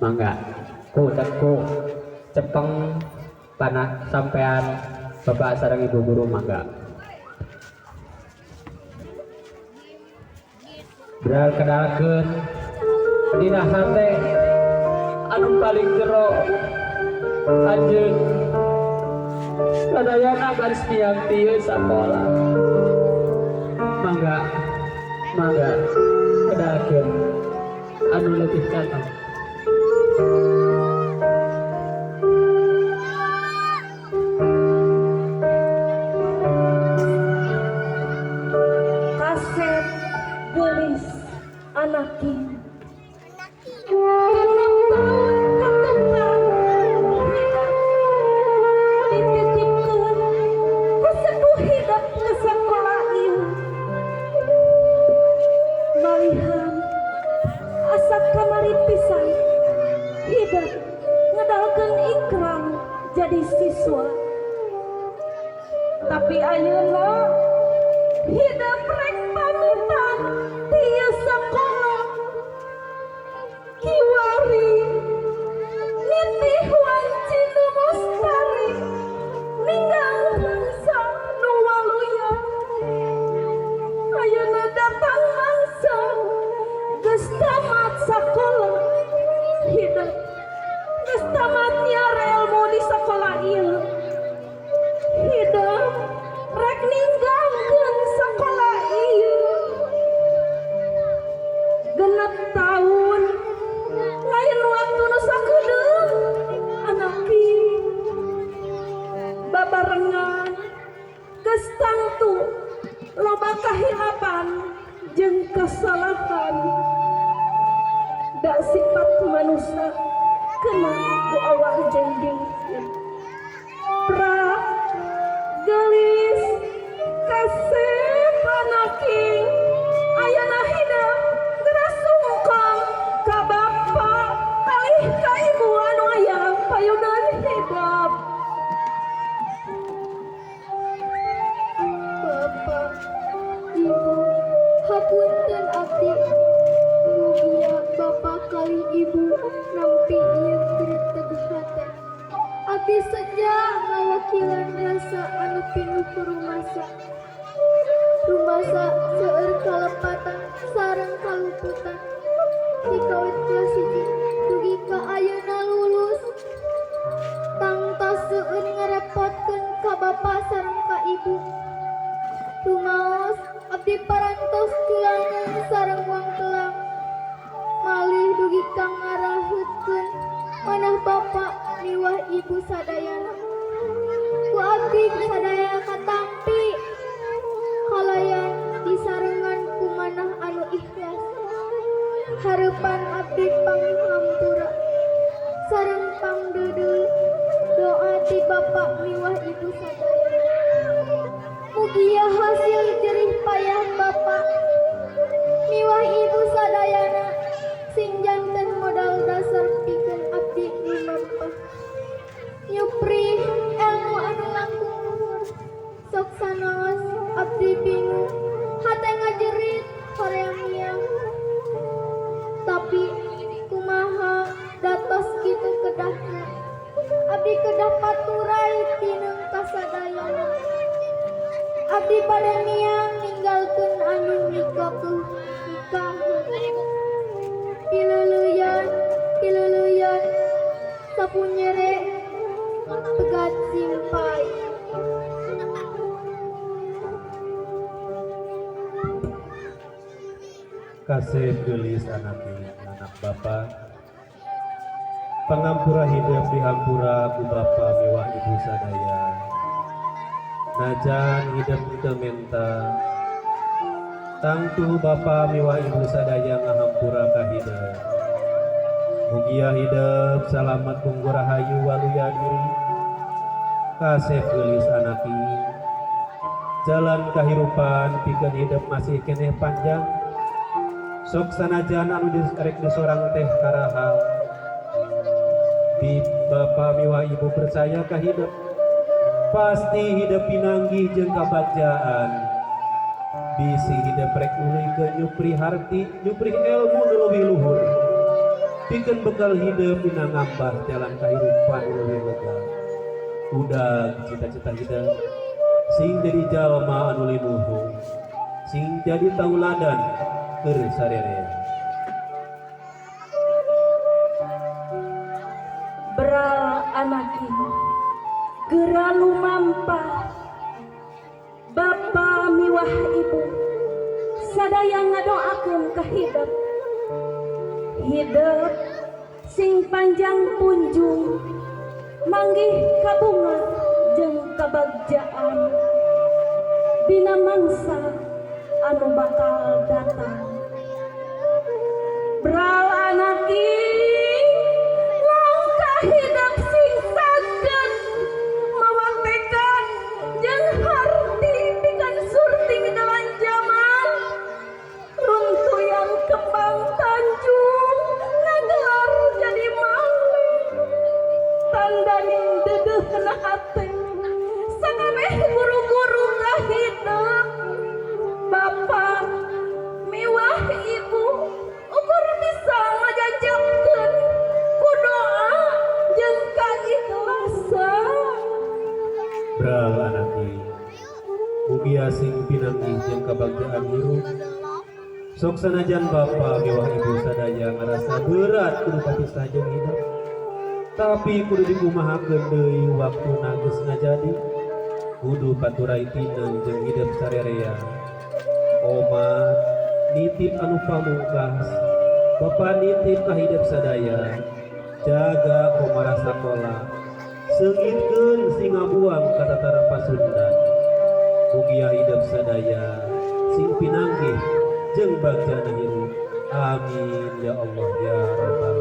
Mangga ku tengku cepeng panah sampean bapak sareng ibu guru mangga. Beral kedalkeun dina hate anu paling jero anjeun sadayana baris miang ti sakola. Mangga mangga kedalkeun anu leuwih kantong. Kasep geulis anaki dititipkeun ku sepuh hidep nu sakola ieu. Malihan asa kamari pisan hidep ngedalkeun ikram jadi siswa, tapi ayeuna hidep rek pamitan ti sakola. Kiwari nitih wanci nu mustari ninggal bangsa nu waluya. Ayeuna datang mangsa geus tamat sakola, hidep geus tamat nyiar ilmu di sakola ieu. Hidep rek ninggalkeun sakola ieu 6 tahun lain waktu nu sakedeung anaki babarengan geus tangtu loba kahilapan jeung kesalahan. Da sifat manusia kena ku awak jeung dingin. Pra geulis kasep anaki ayeuna hidep geura sungkang ka bapa kalih ka ibu anu aya payunan hidep. Bapak, Ibu, hapunten abdi. Mugia bapak kalih ibu nampi ieu greteg hate. Abdi seja ngawakilan rasa anu pinuh ku rumasa. Rumasa seueur kalepatan sareng kaluputan. Ti kawit kelas 1 dugi ka ayeuna lulus. Tangtos seueur ngarepotkeun ka bapak sareng ka ibu. Rumaos abdi parantos culangan sareng wang telang. Malih dugi ka ngaraheutkeun manah bapak miwah ibu sadayana. Ku abdi sadaya katampi kalayan disarengan ku manah anu ikhlas. Hareupan abdi panghampura sareng pangdeudeuh doa ti bapak miwah ibu sadayana. Mugia hasil jerih payah bapak miwah ibu sadayana sing janten modal dasar pikeun abdi lumampah. Nyupri ilmu anu langkung luhur. Sok sanaos abdi bingung hate ngajerit hoream miang. Tapi kumaha datos kitu kedahna. Abdi kedah paturai tineung kasadayana. Abdi bade miang ninggalkeun anu mikakeuh mikaheun. Pileuleyan pileuleyan sapunyere pegat simpai. Kasep geulis anaki anak bapa. Pangampura hidep dihampura ku bapa miwah ibu sadaya. Najan hidep teu menta tangtu bapa miwah ibu sadaya ngahampura ka hidep. Mugia hidep salamat punggur rahayu waluya diri. Kasep geulis anaki jalan kahirupan pikeun hidep masih keneh panjang. Sok sanajan anu rek disorang teh karahal. Di bapa miwah ibu percaya ka hidep pasti hidep pinanggih jeung kabagjaan. Bisi hidep rek nuluykeun nyupri harti nyupri ilmu nu leuwih luhur. Pikeun bekal hidup dina ngambah jalan kahirupan leuwih lega. Udag cita-cita hidup sing jadi jalma anu linuhung, sing jadi tauladan keur sarerea. Beral anaki gera lumampah, Bapa miwah ibu sadaya ngadoakeun ka hidep. Hidep sing panjang punjung, manggih kabunga jeung kabagjaan dina mangsa anu bakal datang. Beral anaki langkah hidep sing saged mawa tekad jeung harti pikeun surti dalam jaman runtuyang kembang tanjung ngagelar jadi maling tandaning dedehna hate sakabeh guru-guru kahidep. Bapa miwah ibu ukur bisa ngajajabkeun ku doa jeung kaikhlasan. Beral anaki, mugia sing pinanggih jeung kabagjaan hirup. Sok sanajan bapa miwah ibu sadaya ngarasa berat kudu papisah jeung hidup, tapi kudu dikumahakeun deui waktuna geus ngajadi. Kudu paturai tineng jeung hidup sarerea. Omat nitip anu pamungkas, bapa nitip ka hidup sadaya. Jaga komara sakola, seungitkeun sing ngabuang ka tatara pasundan. Mugia hidup sadaya sing pinanggih jeung bagjana hirup. Amin ya Allah ya rabbal